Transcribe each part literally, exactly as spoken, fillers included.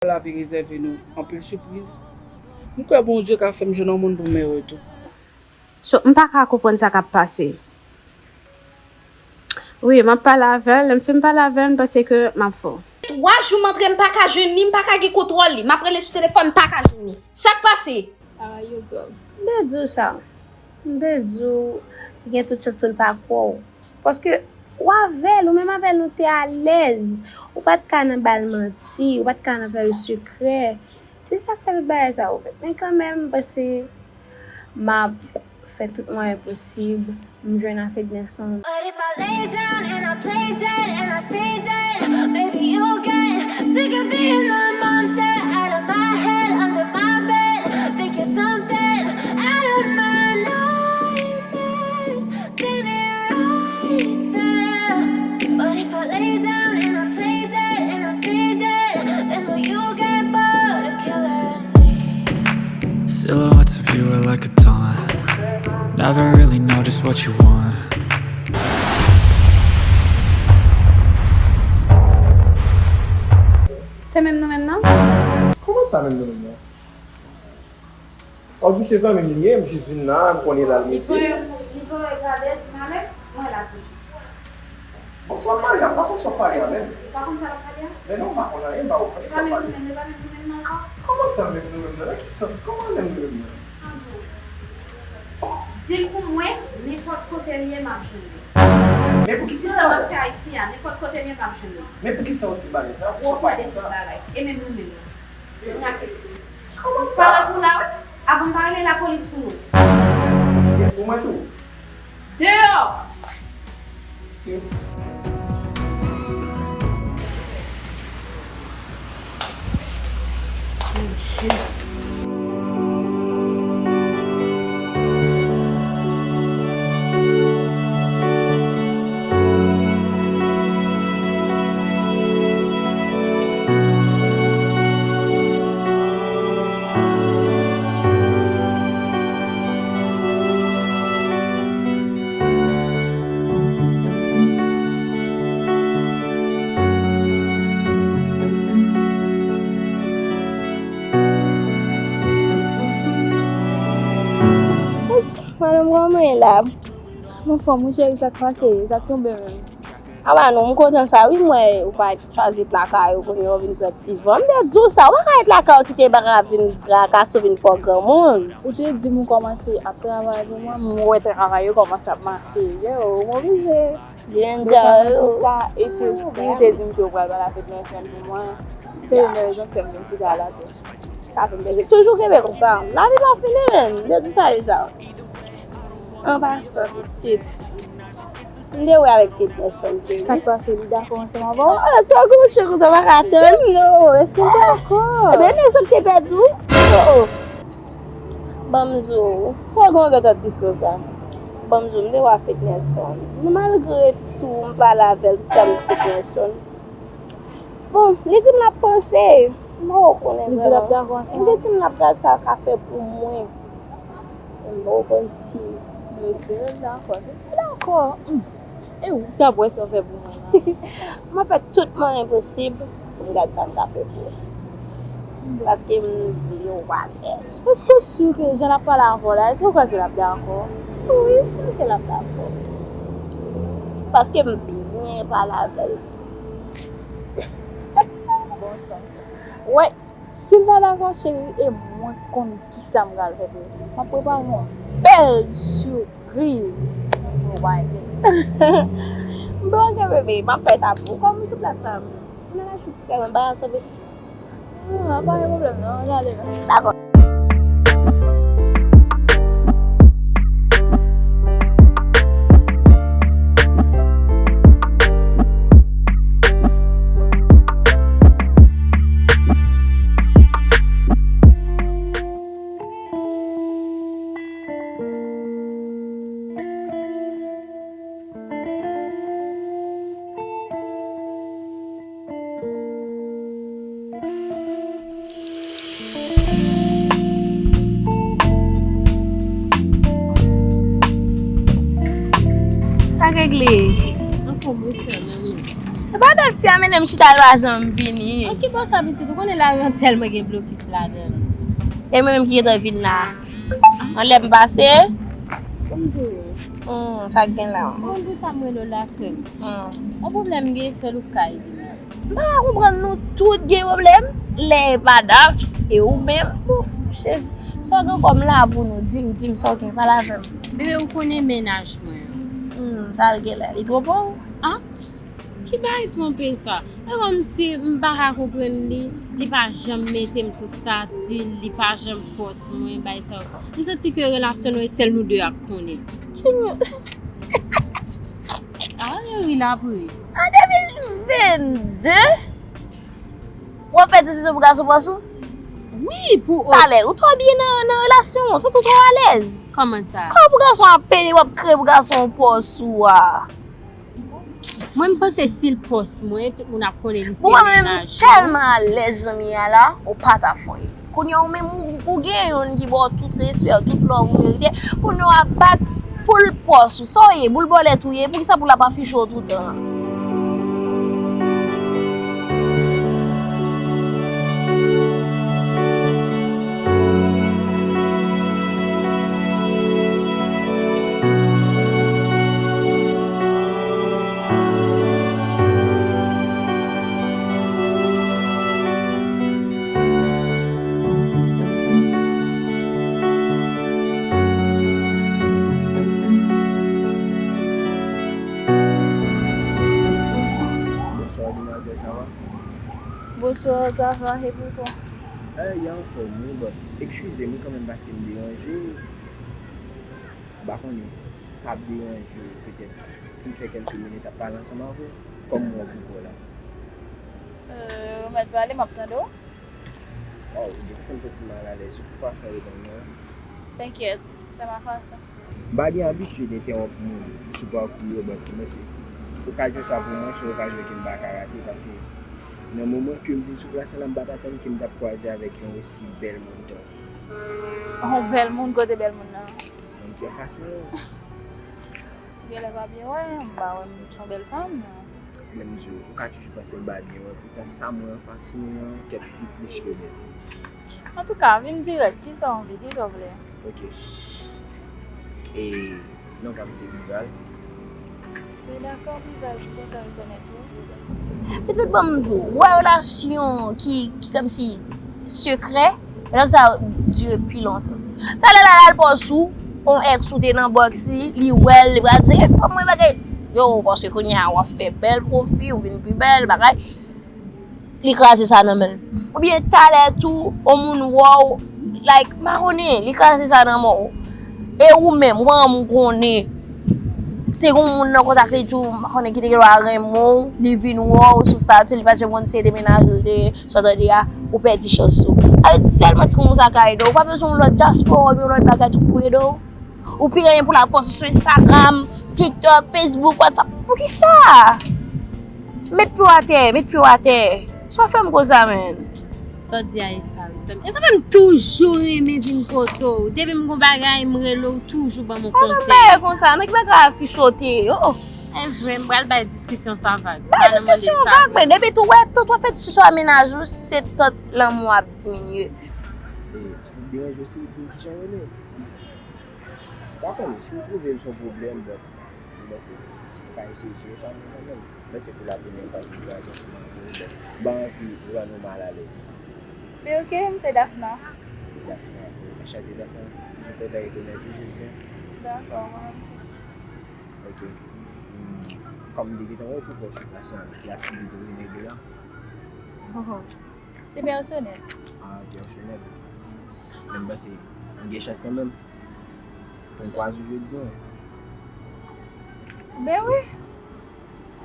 Lavi rezève nou anpil sipriz. M kwè Bondye ka fè m jwenn yon moun pou m ere tou. So, m pa ka konprann sa k ap pase. Wi, m ap pale avè l. Lè m fin pale avè l, m panse ke m ap fou. Twa jou m antre, m pa ka jwenn li, m pa ka gen kontwòl li. M ap rele sou telefòn, m pa ka jwenn li. Sa k pase? Travay yo grèv. M te di w sa. M te di w, li gen tout chans tou l pa kwè w. Paske ou avè l, ou menm avè l, nou te alèz. Ou pa t ka nan ba l manti, ou pa t ka nan fè l sekrè. Se sa k fè tout bagay sa yo fèt. Men kanmenm, m panse m ap fè tout mwayen posib, m jwenn a Fednerson. But if I lay down and I play dead and I stay dead, baby, you'll get sick of being the monster out of my head, under my bed. Think you're something out of my nightmares, standing right there. But if I lay down and I play dead and I stay dead, then will you get bored of killing me? Silhouettes of you are like a taunt. Never really know just what you want. Se menm nou menm nan? Kòman sa menm nou menm nan? Ò, wi, se zanmi m li ye, m jis vin la, m konnen l al mete. Li voye, li voye gade si malè, mwen la toujou. Bonswa, Maria, m pa konn sa w ap pale a menm. Ou pa konn sa l ap pale a? Men non, m pa konn anyen, m pa konn sa w ap pale. Li pa menm nou menm, li pa menm nou menm non ankò. Kòman sa menm nou menm nan? Nan ki sans? Kòman menm nou menm nan? Di l pou mwen, nenpòt kote l ye, m ap jwenn li. Men poukisa? Tout sa m ap fè Ayiti a, nenpòt kote m ye, m ap jwenn li. Men poukisa w di bagay sa? Poukisa w pale konsa? Gwo pwòblèm bagay. E menm nou menm? Disparèt nou la, wi. Avan m pa rele lapolis pou nou. Yes, pou mwen tou. Deyò! Mesye. Madanm, kòman w ye la? M anfòm wi cheri, sa k pase? Sa k tonbe menm? Apa non, m kontan sa wi, m wè ou pa chwazi ret lakay ou, kounye a w vin pran ti van. M te di w sa, ou pa ka ret lakay ou kite bagay ap vin trakase w, vin fè w granmoun. Ou te di m ou kòmanse ap travay pou mwen, m wè travay yo kòmanse ap mache. Yo, m oblije. Detan nou di sa, e se si w te di m ke w pral pale avèk Nelson pou mwen, se youn nan rezon k fè m vin chita la tou. Sa fè m plezi. Toujou kenbe konsa. Lavi pa fini menm. M te di sa deja. An pasan, pitit. M te wè avèk pitit Nelson, cheri. Sa k pase, li dakò ansanm avè w? Ah, sa w goumen konsa, w pa ka tann? Non, èske w dakò? Ebyen, Nelson te pèdi w. Oh, oh. Ban m di w, sa w gen w gentan tris konsa? Ban m di w, m te wè avèk Nelson. Men malgre tou, m pale avè l, tout tan m sou Nelson. Bon, li di m l ap panse. M poko konnen vrèman. Li di l ap dakò ansanm avè w? Li di m l ap gad sa l ka fè pou mwen. M poko konn si. M espere l dakò. Li dakò. Hmm. E ou t ap wè sa w fè pou mwen la. M ap fè tout mwayen posib pou m gad sa m ka fè pou ou. Paske m vle w alèz. Èske w si ke jan l ap pale avè w la, èske w kwè ke l ap dakò? Wi, m kwè ke l ap dakò. Paske m byen pale avè l. Bon, tank sa. Wè, si l pa dakò, cheri, e mwen k konn kisa m pral fè pou li. M ap prepare yon bèl sipriz pou ou, pa enkyete. M pa enkyete, bebe, m ap fè sa pou ou. Kòm sou plas la, m nan la chou ti kè mwen, ba sa vesi. Ah, pa gen pwoblèm, non, n ale la. Dakò. Sa k regle? Anfòm wi sè m, wi. E pa dat fi a, men Menm chita l pa janm vini. An ki bò sa pitit, ou konnen lari an tèlman gen blokis ladan l. E mwen menm ki gentan vin la. Anlè m pase. Pou m di w. Hmm, sa k gen la. Ou konn pou sa m rele w la sè m. Hmm. Yon pwoblèm gen sèl ou k ka ede m. M pa konprann nou tout gen pwoblèm. Lè e pa Daf, e ou menm. Bon, Jezi. Sa w gen kòm la pou nou, di m, di m sa w gen, pale avè m. Bebe, ou konnen mennaj mwen an. Hmm, sa l gen la, li twonpe w? An? Ki bagay twonpe sa? E kòmsi m pa ka konprann li, li pa janm mete m sou stati l, li pa janm pòs mwen, bay sa yo. M santi ke relasyon nou e sèl nou de ak konnen. Ki nou? Ah, yo ri l apre. An de mil vennde, w ap fè desizyon pou gason pòs ou? Wi, pou. Talè, ou twò byen nan, nan relasyon, ou santi w twò alèz. Kòman sa? Kòman pou gason ap peye, w ap kreye pou gason pòs ou a? Mwen, m panse si l pòs mwen, tout moun ap konnen li se mennaj mwen. Bon, mwen menm, m tèlman alèz jan m ye a la, ou pa ta fè anyen. Kounye a, ou menm, ou, ou gen youn ki ba w tout respè, tout love ou merite. Kounye a, w ap bat pou l pòs ou. Sa w ye? Boul bòlèt ou ye? Poukisa pou l ap afiche w toutan an? Bonswa, demwazèl, sa va? Bonswa, sa va, e pou ou? Eh, y anfòm, wi, but, eskize m, wi, kanmenm, paske m deranje w. M pa konnen si sa ap deranje w, petèt, si m fè kèlke minit ap pale ansanm avè w, kòman w wè w pou kò la? Euh, ou mèt pale, m ap tande w. Oh, ou byen fè m santi m malalèz, se pou fason w reponn mwen an. T'inquiète, c'est ma façon. M pa gen abitid entèwonp moun sou pakou yo, but mwen se okazyon sa pou mwen, se yon okazyon ke m pa ka rate, paske nan moman ke m vin sou plas la, m pa t atann ke m t ap kwaze avèk yon osi bèl moun tou. Yon bèl moun, kote bèl moun nan? Moun ki anfas mwen an. Genlè pa byen wè, m pa wè m se yon bèl fanm. Lè m di w, ou ka toujou panse m pa byen wè, poutan sa m wè anfas mwen an, kèt li plis ke bèl. Antouka, vin dirèk, kisa w anvi, kisa w vle? Ok. E non pa m se Vival. Mwen dakò, Vival, m kontan rekonèt ou. Petèt ban m di w, ou wè relasyon ki, ki kòmsi sekrè, relasyon sa yo dire pi lontan. Talè la, l al pòs ou, on èks ou te nan bòks li, li wè l, li pral di, "E, fanm mwen bagay." Yo, paske kounye a w ap fè bèl pwofi, ou vin pi bèl, bagay. Li kraze sa nan men l. Oubyen talè tou, yon moun wè w, like, m pa konnen, li kraze sa nan men w. E ou menm, ou pa janm konnen. Te gen yon moun nan kontak li tou, m pa konnen ki te gen dwa renmen w, li vin wè w sou stati, li pa t janm konn si se te mennaj ou li te ye, sa w tande a, ou pèdi chans ou. Avè di sèlman timoun sa ka ede w, ou pa bezwen yon lòt dyaspora oubyen yon lòt bagay tou pou ede w. Ou pi renmen pou l al pòs sou Instagram, TikTok, Facebook, WhatsApp. Poukisa? Met pye w atè, met pye w atè. Sa w fè m konsa, menn? Sa w di a e sa, wi, sè m. E sa fè m toujou renmen vin kote w. Depi m gon bagay, m rele w, toujou ban m yon konsèy. Pa ban m bagay konsa, nan ki bagay afichote, oh. E vre, m pral bay diskisyon sa vag. Bay diskisyon vag, men depi tou, wè, tout w ap fè diskisyon a mennaj ou, se tant lanmou ap diminye. E, sa ap deranje w si w di m kijan w rele. Pa konnen, si w twouve l se yon pwoblèm, but, m panse, ou ka eseye jere sa menm kanmenm. M panse pou la premyè fwa ke w vwayaje ansanm avè w, but, m pa anvi rann ou malalèz. Men ok, m se Dafna. Dafna, anchante Dafna. M kontan rekonèt ou jodi a. Dakò, mwen menm tou. Ok. Hmm, kòm m te gentan wè w pou kò sou plas lan, ki aktivite w vin regle la? Oh. Se pèsonèl. Ah, pèsonèl. Men m panse, m gen chans kanmenm pou m kwaze w jodi a. Ben wi.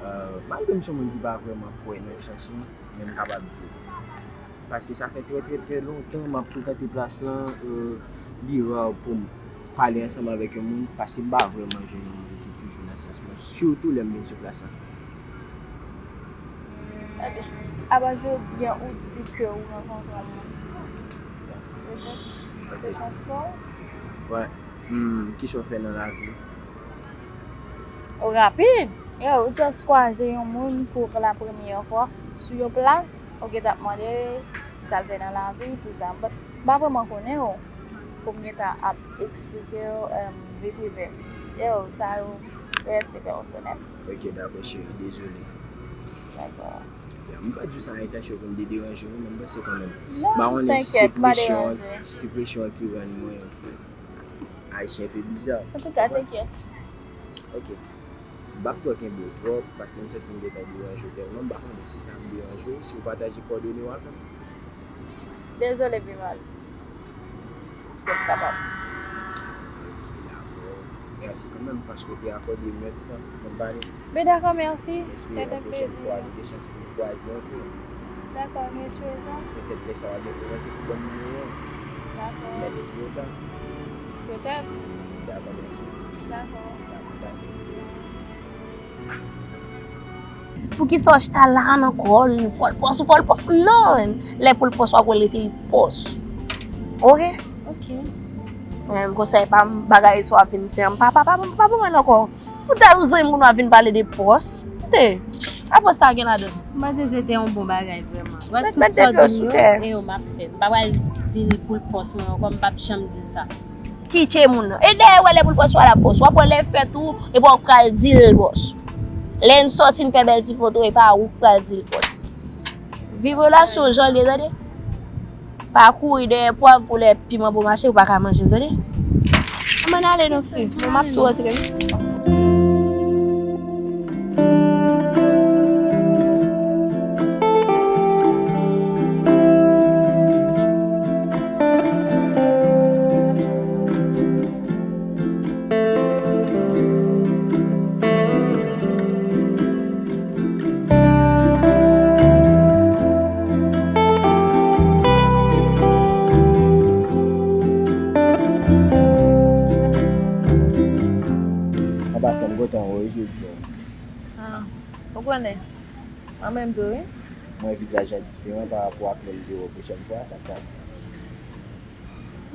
Euh, malgre m se yon moun ki pa vrèman kwè nan chans, wi, men m kapab di. Paske sa fè trè, trè, trè lontan m ap frekante plas lan, euh, li ra pou m pale ansanm avèk yon moun, paske m pa vrèman jwenn yon moun ki toujou nan sans mwen, sitou lè m vin sou plas lan. Ebyen, apa jodi a ou di ke ou rankontre yon moun? Petèt, se chans pa w. Wè. Hmm, kisa w fè nan lavi? Ou rapid! Yo, ou just kwaze yon moun pou la premyè fwa sou yon plas, ou gentan ap mande l kisa l fè nan lavi, tou sa. But m pa vrèman konnen w pou m gentan ap eksplike w, em, vi prive m. Yo, sa yo reste pèsonèl. Ok, dakò, cheri, dezole. Dakò. Ya, m pa t jis an entansyon pou m te deranje w, men m panse kanmenm. Non, pa konnen si se tankèt, m pa presyon, deranje. Si se presyon an ki rann mwen Ayisyen enpe biza. Antouka, tankèt. Ok. M p ap twò kenbe w twòp, paske m santi m gentan deranje w tèlman, m pa konnen si sa ap deranje w, si w pataje kòdone w avè m. Dezole, Bimal. Ou p ap kapab. Ok, dakò. Mèsi kanmenm paske w te akòde m yon ti tan pou m pale. Men dakò, mèsi. M espere yon pwochèn fwa nou gen chans pou nou kwaze ankò. Dakò, m espere sa. Petèt lè sa w a gen volonte pou ban m nimewo an. Dakò. Mèt espere sa. Petèt. Dakò, mèsi. Dakò. Dakò, dakò. Poukisa w chita la nan kò l, fò l pòs ou, fò l pòs ou? Non, lè pou l pòs ou, w ap wè l rete l pòs ou. Ok? Ok. Mwen menm konsèy pa m, bagay sa w ap vin di an, pa, pa, pa, pa pou mwen ankò. Ou ta ou zanmi moun w ap vin pale de pòs. Tande, apre sa gen ladan. M panse se te yon bon bagay vrèman. Wè tout sa w di m yo, e yo m ap fè. M pa pral di l pou l pòs mwen ankò, m p ap janm di l sa. Kite moun nan. E dèyè wè lè pou l pòs ou a l ap pòs ou. W ap wè lè fèt ou, epi w ap pral di l pòs ou. Lè n sòti n fè bèl ti foto, e pa ou k pral di l pòs. Viv relasyon w jan l ye, tande. Pa kouri dèyè pwav pou lè piman bon mache, ou pa ka manje l, tande. Ann ale non, fi. Mwen m ap tou rantre wi. An pasan, m kontan wè w jodi a. Ah, ou konnen, mwen menm tou, wi. Mwen wè vizaj la diferan pa rapò ak lè m te wè w pwochèn fwa, sa k pase?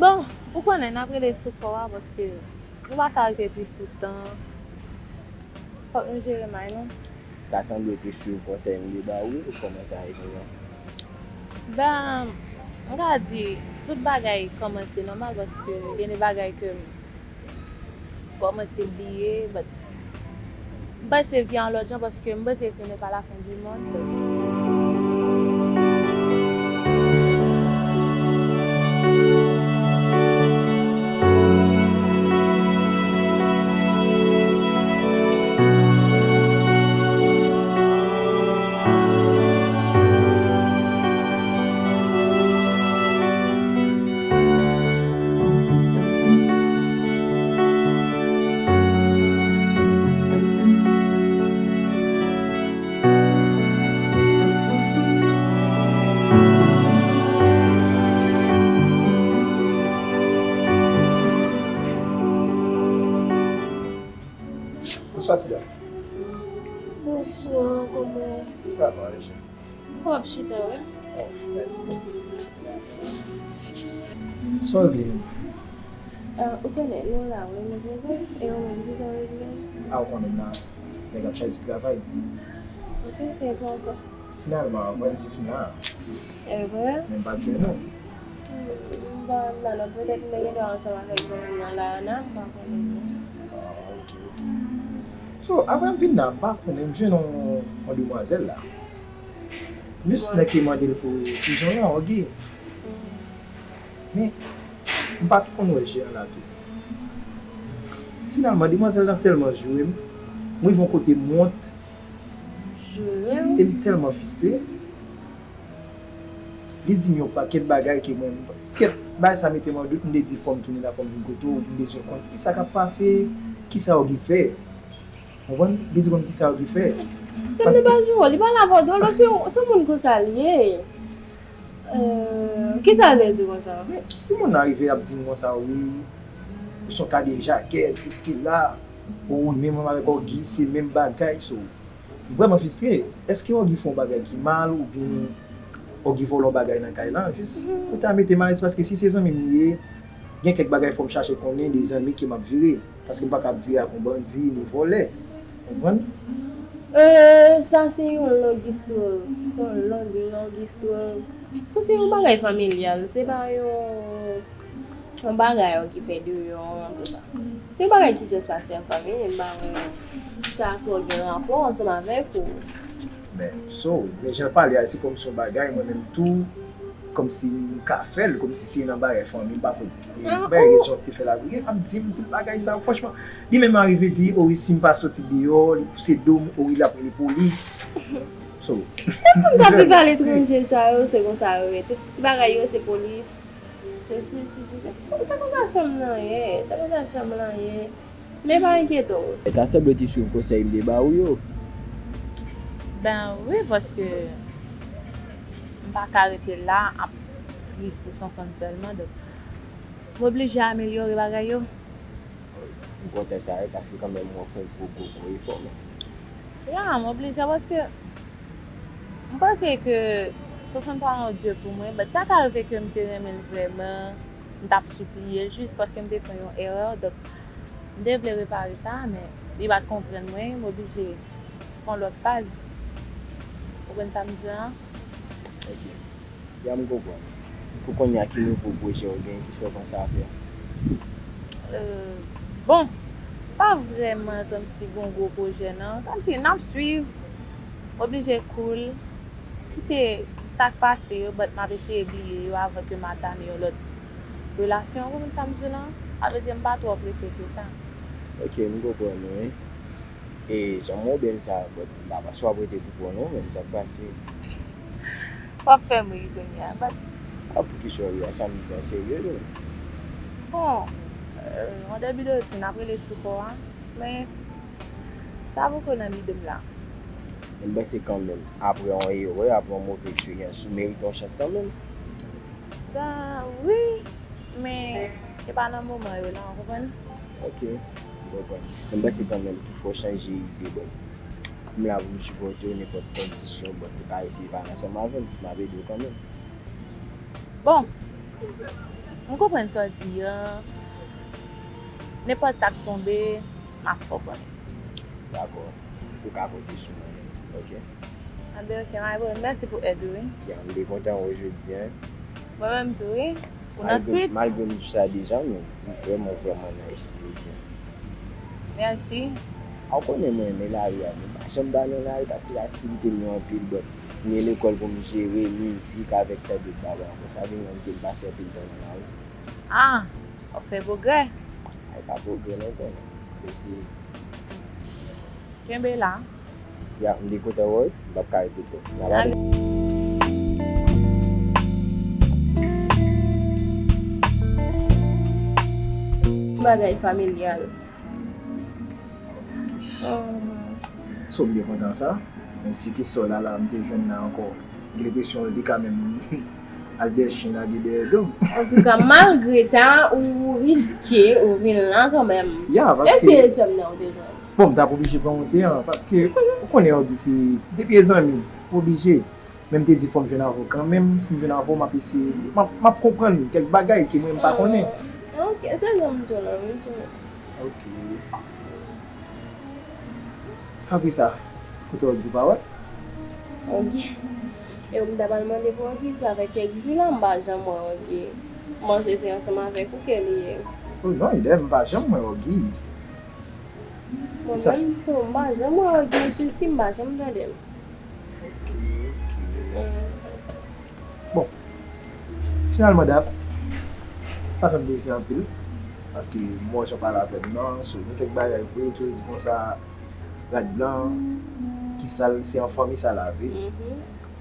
Bon, ou konnen, n ap rele sou kò a, paske nou pa ka rete tris tout tan. Fòk nou jere may nou. Ta sanble w te swiv konsèy m te ba w wi, ou kòmanse a evolye. Ben, m ka di, tout bagay kòmanse nòmal, paske gen de bagay ke m kòmanse bliye, but m panse vi a yon lòt jan, paske m panse ce n'est pas la fin du monde. Bonswa, Sida. Bonswa, kòman w ye? Sa va, e ou? Mwen ap chita, wi. Oh, mèsi. Sa w vle? Ah, ou konnen, nou la, wi, nou bezwen, e ou menm, ki jan w regle? Ah, ou konnen m la, nèg ap chache travay. Ok, se enpòtan. Finalman, anvan n te fin la. E vre? Men m pa t jwenn ou. M pa la non, petèt m te gentan ansanm avèk zanmi m nan la, Ana, m pa konnen non. Ah, ok, ok. So, apre m vin la, m pa konnen, m jwenn yon, yon demwazèl la. Miss nan ki mande l pou prizon an, ok. Men, m pa t konn wè Jean la tou. Finalman, demwazèl la tèlman joure m, m rive yon kote m wont, e m tèlman fristre. Li di m yon pakèt bagay ke mwen, kèt, bagay sa mete m an dout, m te di fò m tounen la, fò m vin kote w, m bezwen konn kisa k ap pase, kisa Ogi fè. Konprann? M bezwen konn kisa Ogi fè. Sèm li pa joure, li pa la avè w, se, se yon moun konsa li ye. Euh, kisa l vle di konsa? Men si moun nan rive ap di m konsa, wi, ou se yon kadejakè, sesi sela, ou wi, men mwen avèk Ogi, se menm bagay, so. M vrèman fristre. Èske Ogi fè yon bagay ki mal oubyen Ogi vòlè yon bagay nan kay la? Jis pou ta mete m alèz, paske si se zanmi m li ye, gen kèk bagay fò m chache konnen de zanmi ke m ap vire. Paske m pa ka ap vire ak yon bandi ni vòlè. Konprann? Euh, sa se yon long istwa. Se yon long, long istwa. Sa se yon bagay familyal. Se pa yon, yon bagay ki fè deyò, tout sa. Se yon bagay ki just pase an fanmi, m pa wè sa twò gen rapò ansanm avèk ou. Men, so, men jan l pale a, se kòmsi yon bagay, mwen menm tou, kòmsi m ka fè l, kòmsi se nan bagay fanmi, m pa konn. E, bay rezon ki te fè l ap ri, ap di m tout bagay sa yo. Franchman, li menm arive di, o wi, si m pa soti deyò, li pouse do m, o wi, l ap rele polis. So, Tout moun k ap viv aletranje sa yo, se konsa yo ye. Tout ti bagay yo, se polis. Se, se, se, se, se, se konsa chanm nan ye. Se konsa chanm nan ye. Men pa enkyete w. E ta sanble w te swiv konsèy m te ba ou yo. Ben wi, paske m pa ka rete la ap priz pou Sonsonn sèlman, donk m oblije amelyore bagay yo. M kontan sa wi, paske kanmenm ou fè yon gwo gwo gwo efò, men. Ya, m oblije paske m panse ke Sonsonn pa yon dye pou mwen, but sa ka rive ke m te renmen l vrèman, m t ap sipliye l jis paske m te fè yon erè, donk m te vle repare sa, men li pa t konprann mwen, m oblije fè yon lòt paz. Ou konprann sa m di an? Ok. Ya, m konprann. Pou kounye a, ki nouvo pwojè w gen, kisa w panse a fè? Euh, bon, pa vrèman kòmsi gon gwo pwojè non. Kòmsi n ap swiv, oblije cool, kite sa k pase yo, but m ap eseye bliye yo avan ke m atame yon lòt relasyon, ou konprann sa m di w lan? Sa vle di m pa twò prese ke sa. Ok, m konprann ou, wi. E jan m wè w bèl sa, but m pa panse w ap rete pou kò non, menm sa k pase. W ap fè m ri kounye a, but. A, poukisa w ri a, sa m di an serye wi. Bon, euh, an dèbi de tou, n ap rele sou kò a, men sa poko nan lide m la. Men m panse kanmenm, apre yon erè, apre yon move eksperyans, ou merite yon chans kanmenm. Ben wi, men se pa nan moman yo la, ou konprann? Ok, m konprann. Men m panse kanmenm tou fò w chanje ide, but m la pou m sipòte w nenpòt kondisyon, but ou ka eseye pale ansanm avè m, m ap ede w kanmenm. Bon, m konprann sa w di an. Nenpòt sa k tonbe, m ap fè w konnen. Dakò. Ou ka konte sou mwen, ok? Anben ok, my boy, mèsi pou èd ou, wi. Ya, m te kontan wè w jodi a. Mwen menm tou, wi. Ou nan street? Malgre m di sa deja, men ou vrèman, vrèman nice jodi a. Mèsi. A, ou konnen mwen renmen lari a, men m pa janm ba nan lari paske aktivite m yo anpil, but m gen lekòl pou m jere, mizik avèk tann dòt bagay ankò. Sa vin rann ke m pase anpil tan nan lari. Ah, w ap fè pwogrè. Ay, pa pwogrè non, konnen. Mèsi. Kenbe la. Ya, m te kontan wè w, m p ap ka rete twòp. N ap ale. Bagay familyal. So, m byen kontan sa. Men si te sè w la, la, m te jwenn la ankò. M gen lenpresyon li ka menm al dèyè chen lage dèyè do m. Antouka, malgre sa, ou riske, ou vin la kanmenm. Ya, paske E si e sè m nan ou te jwenn? Bon, m t ap oblije pran wout an, paske ou konnen Oggy se depi e zanmi, ou oblije. Men m te di fò m jwenn avè w kanmenm, si m jwenn avè w, m ap eseye, m ap, m ap konprann kèk bagay ke mwen m pa konnen. Ok, se sa m di w la, wi, tou. Ok. Apre sa, kote Oggy ou pa wè? Oggy. E ou m ta pral mande pou Oggy, sa fè kèk jou la, m pa janm wè Oggy. M panse se ansanm avèk ou ke li ye. Oh non, idèm, m pa janm wè Oggy. Mwen menm tou, m pa janm wè Oggy, mesye, si m pa janm tande l. Ok, ok. Bon, finalman, Daph, sa fè m plezi anpil, paske m wè jan w pale avè m nan, so, gen kèk bagay vre, ou toujou di konsa, rad blan, ki sal, se an fanmi sa lave.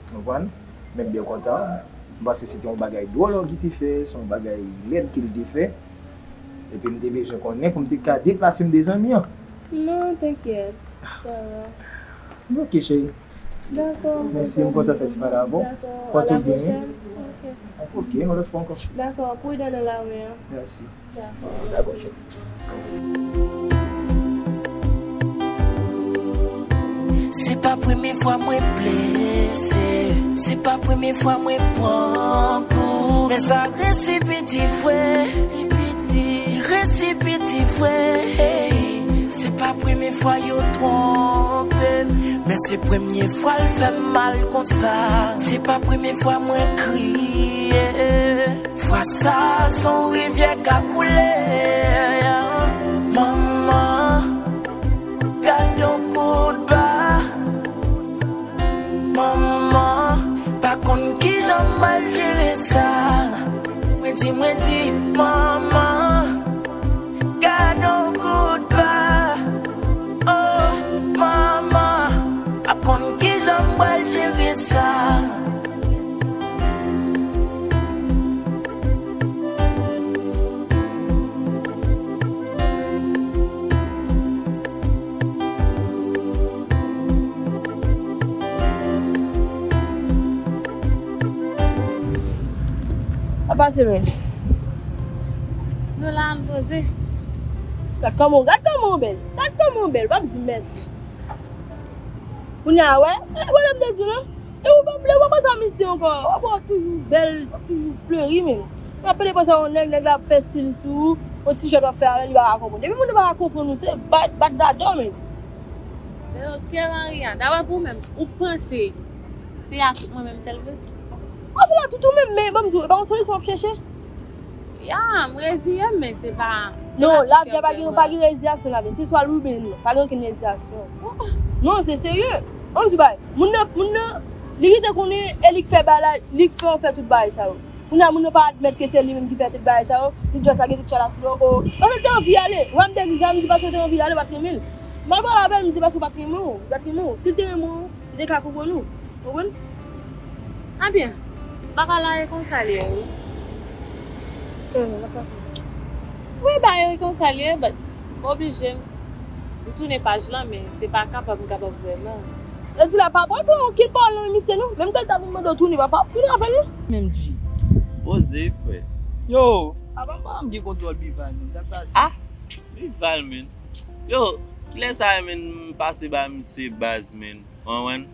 Konprann? Men m byen kontan, m panse se te yon bagay dwòl Oggy te fè, se yon bagay lèd ke l te fè, epi m te bezwen konnen pou m te ka deplase m de zanmi an. Non, tankyèt, sa va. Ok, cheri. Dakò. Mèsi, m kontan fè ti pale avè w. Dakò. Pòte w byen. Ok. Ok, yon lòt fwa ankò. Dakò, pridan nan lari an. Mèsi. Dakò. Dakò, cheri. Se pa premye fwa mwen blese, se pa premye fwa mwen pran kou. Men sa resi piti vre, resi piti vre. Se Pa premye fwa yo twonpe m, men se premye fwa l fè m mal konsa. Se pa premye fwa mwen kriye. Fwa sa, se yon rivyè k ap koule. Manman, gad yon kout ba. Manman, pa konn kijan m pral jere sa. Mwen di, mwen di, manman, gad yon kout ba. Oh, manman, pa konn kijan m pral jere sa. Sa pase, men. Nou la, ann poze. Gad kòman, gad kòman w bèl. Gad kòman w bèl. W ap di mèsi. Kounye a, wè. E, wè, m te di w, non? E ou pa, ou pa panse a misye ankò. W ap wè w toujou bèl, w ap toujou fleri, men. W ap pede panse a yon nèg, nèg la ap fè stil sou ou, yon ti jwèt w ap fè avè l, li pa ka konprann. Depi moun nan pa ka konprann ou, se bat, bat dadò, men. Men ok, Maria, daprè pou ou menm, ou panse se a tout mwen menm sèl vre? Ou fè la tout ou menm, men ban m di w, e pa yon solisyon w ap chèche? Ya, m reziye m, men se pa, se non, pa tout lavi a pa gen, pa gen reziyasyon lavi. Se swa l oubyen non. Pa gen okenn reziyasyon. Non, se serye. An m di w bagay. Moun nan, moun nan, li gentan konnen e li k fè bagay la, li k fè w fè tout bagay sa yo. Kounye a, moun nan pa admèt ke se li menm ki fè tout bagay sa yo. Li just lage tout chay la sou do w. Paske l te anvi ale. Mwen, m te di sa, m di paske w te anvi ale, w pa t renmen l. M al pale avè l, m di paske w pa t renmen w. Li pa t renmen w. Si l te renmen w, li te ka konprann ou. Konprann? Ebyen, bagay la e konsa l ye, wi. Wi, bagay yo e konsa l ye, but m oblije, m tounen paj lan, men se pa kapab, m kapab vrèman. Yo di la pa pral pran okenn pawòl nan men misye, non. Menm ke l ta vin mande w tounen, pa, pa tounen avè l, non. Menm G. Poze, frè. Yo, apa m pa janm gen kontwòl Bival, menm, sa k pase? Ah, Bival, menm. Yo, kilè sa, menm, m pase ba misye baz, menm. Ou konprann?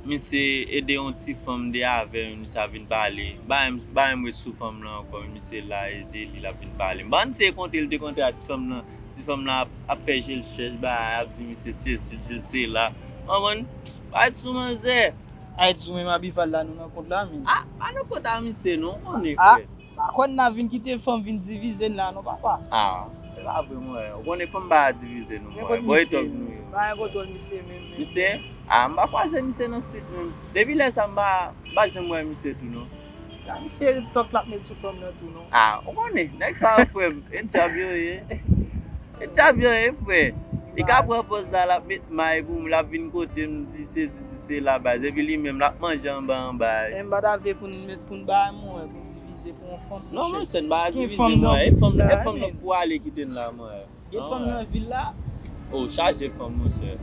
Misye ede yon ti fanm de avè m, misye ap vin pale. Ba m, ba m ret sou fanm lan ankò, misye la ede li, l ap vin pale. M pa konn si se kontre l te kontre a ti fanm lan, ti fanm lan ap, ap fè je l chèch, ba, ap di misye sesi, di l sela. Ou konprann? Pa ret sou manzè. Ay, di w menm a Bival la, nou nan kont la, men. Ah, pa nan kont a misye, non, ou konnen, frè. Pa kwè n ap vin kite fanm vin divize n la non, papa. Ah, se pa vre, mwen. Ou konnen fanm pa divize nou, mwen. Bon, e tòg nou yo. Pa gen kontwòl misye menm, menm. Misye? Ah, m pa kwaze misye nan street menm. Depi lè sa, m pa, m pa janm wè misye tou, non. Ya, misye tòk l ap met sou fanm nan tou, non. Ah, ou konnen, nèg sa yo, frè m, e djab yo ye. E djab yo ye, frè. Li ka pran pòz la, l ap met may pou m, l ap vin kote m, di sesi, di sela, baz. Epi li menm, l ap manje anba, anba. Men m pa ta vle pou n met, pou n bay mwen, pou n divize pou yon fanm, monchè. Non, monchè, n pa divize, mwen. E fanm, e fanm nan pou ale kite n la, mwen. Gen fanm nan vil la. Oh, chaje fanm, monchè.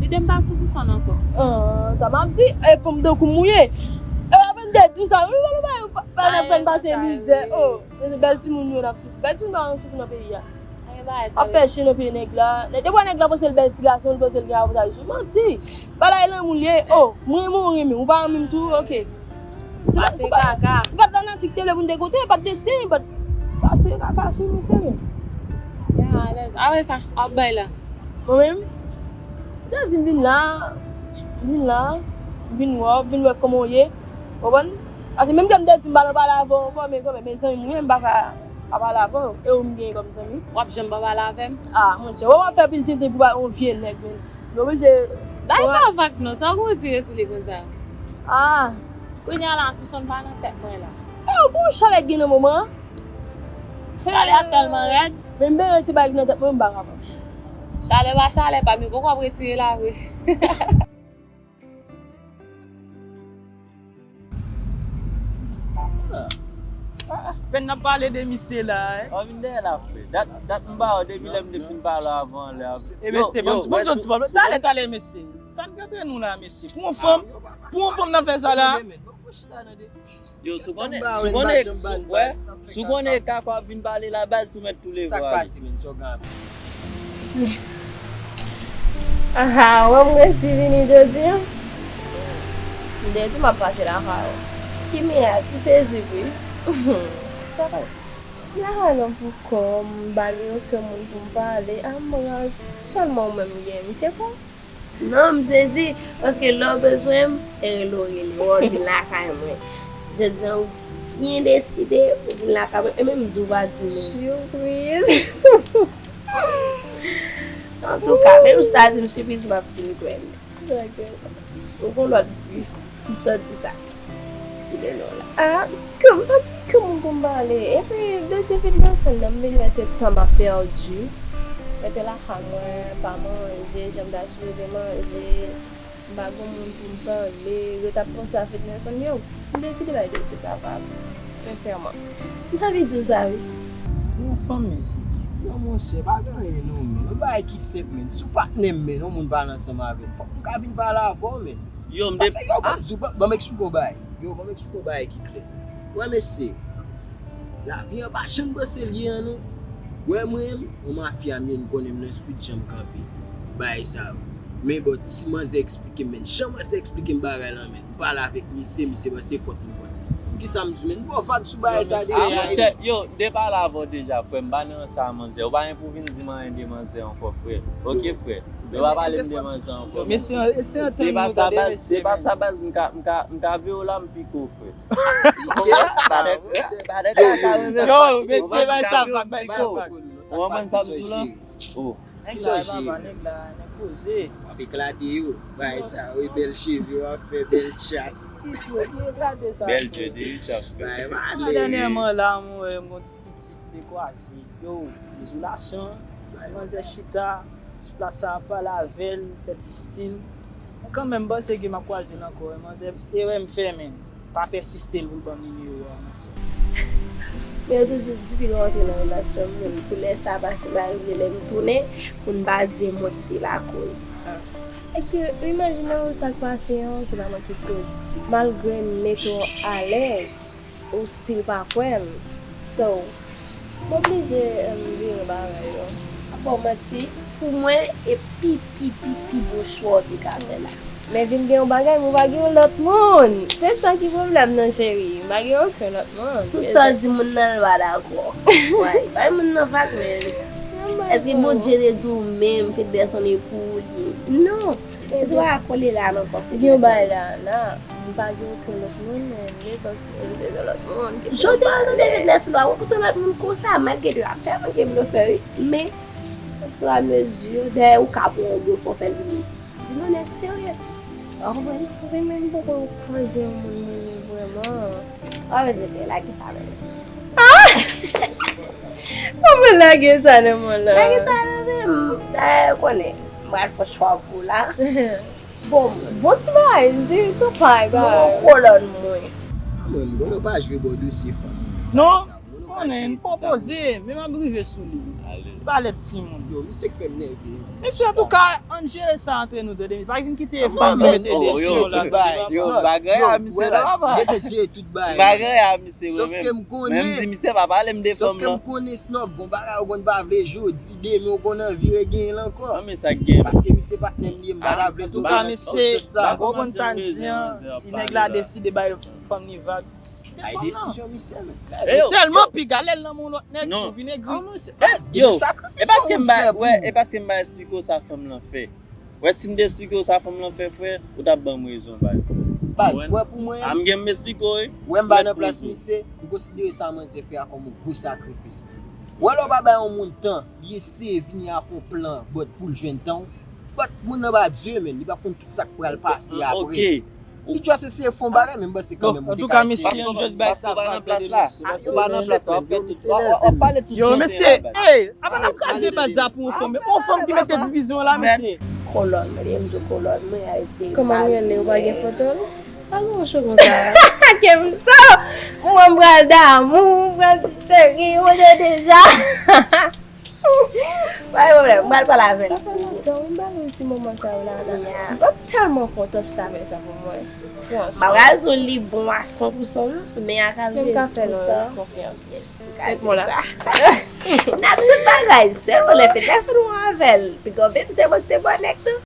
Lide m pa sou Sisonn ankò. Ah, sa m ap di, e fanm tankou m ou ye. E apre m te di sa, wi, pa, pa, pa, pa, pa, pase mizè. Oh, men se bèl timoun yo n ap soufri. Bèl timoun pa yon soufri nan peyi a. Ap fè chen nan pye nèg la. Nèg, depi nèg la panse l bèl ti gason, l panse l gen avantaj sou. Manti. Bagay lanmou l ye. Oh, mwen renmen w renmen m. Ou pa renmen m tou, ok. Se pa, se pa, se pa t la nati ki te vle pou n te kontre, pa t desten, pa t pase kaka sou misye menm. Ya, alèz. Apre sa, w ap bay la. Mwen menm, m te di m vin la, m vin la, m vin wè w, m vin wè kòman w ye. Ou konprann? Paske menm ke m te di m pa nan pale avè w ankò, men kanmenm, men zanmi m ou ye, m pa ka pa pale avè w. E ou m gen kòm zanmi? W ap janm pa pale avè m? Ah, monchè, wè w ap fè pil tenten pou yon vye nèg, men. Nou oblije. Bay sa vag non, sa w konn tire sou li konsa? Ah. Kounye a la, Sisonn pa nan tèt mwen la. E ou gon chalè k gen nan moman an? Chalè a tèlman rèd. Men m bezwen ti bagay ki nan tèt mwen, m pa kapab. Chalè pa chalè pa m, yo poko ap retire la vre. Pèn n ap pale de misye la, eh. Ou vin dèyè la, frè. Dat, dat m ba ou depi lè m te fin pale avan lè a. E mesye, bon, bon, bon, ti pale. Talè, talè, mesye. Sa n antre nou la, mesye. Pou yon fanm, pou yon fanm nan fè sa la. Yo, si w konnen, si w konnen, wè, si w konnen kaka w ap vin pale la, baz, ou mèt tou leve ale. Sa k pase, menm, sa w gen ap Aha, wè m resi vini jodi an. M te di m ap pase lakay ou. Ki miyè, ki sezi wi. Sa pa M lakay lan pou kò m, m pa gen okenn moun pou m pale. A, m raz, sèlman ou menm m gen, m tcheko. Non, m sezi, paske lè w bezwen m, e rele w rele, w wè w vin lakay mwen. Jodi a, ou byen deside, ou vin lakay mwen, e menm m di w pa di nou. Sipriz! Antouka, menm si w ta di m sipriz, m ap fin kwè l. Ou gon lòt vi, m santi sa. Kite non la. Ah, ke m pa gen ke moun pou m pale. Epi, dosye fitness lan, m vin wè se tan m ap pèdi. Rete lakay mwen, pa manje jan m ta sipoze manje. M pa gen moun pou m pale. Rete ap panse a fitness lan, yo. M deside bay dosye sa pa m. Sensèman. M t anvi di w sa, wi. Yon fanm, mesye. Non, monchè, pa gen anyen non, men. Yon bagay ki senp, men. Si w patnè m, men, yon moun pale ansanm avè m, fòk m ka vin pale avè w, men. Yo, m de- Paske, yo, ban m di w, ban, ban m eksplike w bagay. Yo, ban m eksplike w bagay ki klè. Wè, mesye, lavi an pa janm panse l ye an, non. Wè, mwen, yon mafya m ye, n konnen m nan street, jan m kanpe. Bagay sa yo. Men, bon, ti manzè eksplike m, men. Jan manzè eksplike m bagay lan, men. M pale avèk misye, misye panse kont m kont li. Poukisa m di, men, m ba w vag sou bagay sa deja. Yo, de pale avè w deja, frè, m pa nan sa, manzè. Ou pa gen pou vin di m anyen de manzè ankò, frè. Oke, frè. Yo pa pale m de manzè ankò. Mesye, se antann nou, tande, mesye, se pa sa, baz, m ka, m ka, m ka veye w la, m pike w, frè. Yo, mesye, bay sa vag, bay sa vag. Ou konprann sa m di w la? Oh. Nèg la, papa, nèg la, nèg poze. W ap eklate yo. Bay sa, wi, bèl cheve w ap fè, bèl chas. Ki fre, ki eklate sa? Bèl djède, wi, sa fre. Bay, bay, dènyèman la, mwen wè m gon ti pitit de kwaze. Yo, dezolasyon, manzè chita sou plas sa, ap pale avè l, fè ti stil. Mwen kanmenm, m panse ke m ap kwaze l ankò, wi, manzè, erè m fè, men. Pa pèsiste l pou l ban m nimewo a, mèsi. Men yo toujou di, pi lè w antre nan relasyon moun, pou lè sa pase, pa rive lè m tounen, pou n pa di se mwen ki te lakoz. Èske ou imajine w sa k pase an, se pa mwen ki koz? Malgre m mete w alèz, ou still pa kwè m. So, m oblije, em, vire bagay yo. Pa ba w manti, pou mwen, e pi, pi, pi, pi bon chwa w te ka fè la. Men vin gen yon bagay, mwen pa gen yon lòt moun. Se sa ki pwoblèm nan, cheri. M pa gen okenn lòt moun. Tout sa w di moun nan, l pa dakò. Wè, bay moun nan vag, men. Èske Bondye te di w menm, fè dèson e pou ou li? Non. Gen yon bagay la, la. M pa gen okenn lòt moun, men m bezwen, m bezwen lòt moun. Jodi a, nou te vin lè sila, ou koute lòt moun konsa, malgre de ap tèlman gen blofè, wi. Men, ofiramezi, dayè, ou ka pran yon blofè, w fè l vin, vin yon nèg serye. Ou konprann? Ou konprann, men m poko kwaze yon moun mwen ye vrèman. Ou pa bezwen fè, lage sa, men. Kòman lage sa nan men w la? Lage sa nan men m. Dayè, ou konnen, m pral fè chwa pou ou la. Bon, bon ti bagay, m di, se yon pay bagay. Non, kolòn mwen. A mwen, m konnen w pa jwe bò dosye fanm. Non, konnen, m pwopoze, men m ap rive sou li. Li pa lè timoun. Yo, misye k fè m nève. Mesye, antouka, ann jere sa antre nou, tande. Pa vin kite fanm mete desyon la. Yo, bagay a misye la, papa. Bagay a misye, wi, men. Sòf ke m konnen. Men m di misye pa pale m de fanm nan. Sòf ke m konnen, Snob, gon bagay ou konn pa vle jodi, demen ou konn anvi regeye l ankò. An, men sa k gen. Paske misye patnè m li ye, m pa ta vle l tou. Antouka, mesye, m konprann sa n di an. Si nèg la deside bay fanm ni vag, kite fanm nan. Ay, desizyon misye, men. Sèlman, piga lè l nan men yon lòt nèg, ou vin egri. Yo, e paske m ba, wè, e paske m ba esplike w sa fanm lan fè. Wè, si m te esplike w sa fanm lan fè, frè, ou t ap ban m rezon, baz. Baz, wè, pou mwen, a, m gen m esplike w, wi. Wè, m pa nan plas misye, m konsidere sa manzè fè a kòm yon gwo sakrifis. Wè, lè w pa bay yon moun tan, li eseye vini ak yon plan, but pou l jwenn tan w. But moun nan pa Dye, men, li pa konn tout sa k pral pase apre. Li just eseye fè yon bagay, men m panse kanmenm ou te ka eseye. Antouka, mesye, ann just bay sa vag, tande, mesye. Ou pa nan plas la, w ap fè tout, w ap pale tout. Yo, mesye, ey, apa n ap kraze baz la pou yon fanm? Yon fanm ki mete divizyon la, mesye. Kolòn, tande, m di w kolòn, mwen, a, se baz mwen. Kòman l rele? Ou pa gen foto l? Sa gen yon cho konsa? Ke m cho! Mwen, m pral damou, m pral ti cheri, ou konnen deja. Pa gen pwoblèm, m pral pale avè l. Sa fè lontan, wi, m pa gen ti moman sa yo la, la. M t ap tèlman kontan si w ta fè sa pou mwen. Franchman. M pa pral di w li bon a san pou san, non, men a katrevenndis pou san. Men m ka fè l yon ti konfyans. Yes, m ka di sa. N ap tout bagay, sèlman lè fèt la, se nou avè l. Piga w vin, se mwen ki te bò nèg tou.